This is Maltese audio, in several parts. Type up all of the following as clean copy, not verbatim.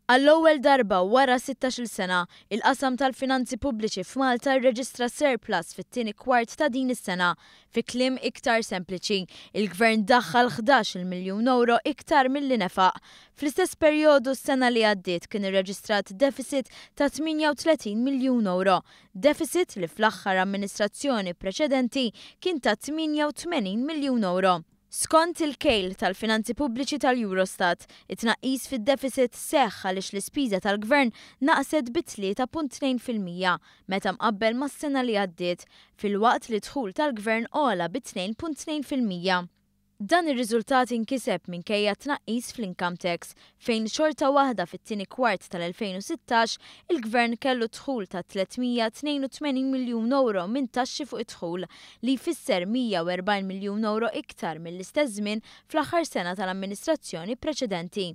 Għall-ewwel darba wara 16-il sena, il-qasam tal-finanzi pubbliċi f'Malta rreġistra surplus fit-tieni kwart ta' din is-sena. Fi kliem iktar sempliċi, il-Gvern daħħal 11-il miljun ewro iktar milli nefaq. Fl-istess perjodu s-sena li għaddiet kien irreġistrat deficit ta' 38 miljun ewro, deficit li fl-aħħar amministrazzjoni preċedenti kien ta' 88 miljun ewro. Skont il-kejl tal-finanzi pubbliċi tal-Eurostat, it-tnaqqis fid-deficit seħħ għaliex l-ispiża tal-Gvern naqset bi 3.2% meta mqabbel mas-sena li għaddiet, filwaqt li d-dħul tal-Gvern għola bi 2.2%. Dan ir-riżultat inkiseb minkejja tnaqqis fl-income tax, fejn xorta waħda fit-tieni kwart tal-2016 il-Gvern kellu dħul ta' 382 miljun ewro minn taxxi fuq id-dħul, li jfisser 140 miljun ewro iktar mill-istess żmien fl-aħħar sena tal-amministrazzjoni preċedenti.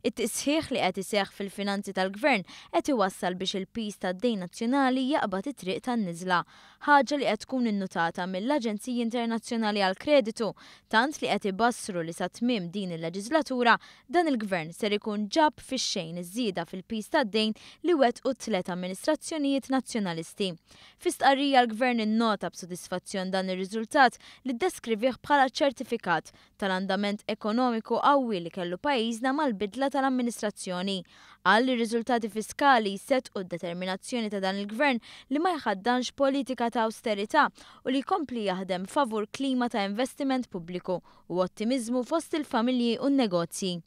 It-tisħiħ li qed iseħħ fil-finanzi tal-Gvern qed iwassal biex il-piż tad-dejn nazzjonali jaqbad it-triq tan-niżla, ħaġa li qed tkun innutata mill-Aġenziji Internazzjonali għall-Kreditu, tant li qed ibassru li sa tmiem din il-leġiżlatura dan il-Gvern ser ikun ġab fix-xejn iż-żieda fil-piż tad-dejn li wettqu t-tliet amministrazzjonijiet Nazzjonalisti. Fi stqarrija l-Gvern innota b'sodisfazzjon dan ir-riżultat li ddeskrivih bħala ċertifikat tal-andament ekonomiku qawwi li kellu pajjiżna mal-bidla tal-amministrazzjoni. Qal li r-riżultati fiskali jseddqu d-determinazzjoni ta' dan il-Gvern li ma jħaddanx politika ta' awsterità u li jkompli jaħdem favur klima ta' investiment pubbliku u ottimiżmu fost il-familji u n-negozji.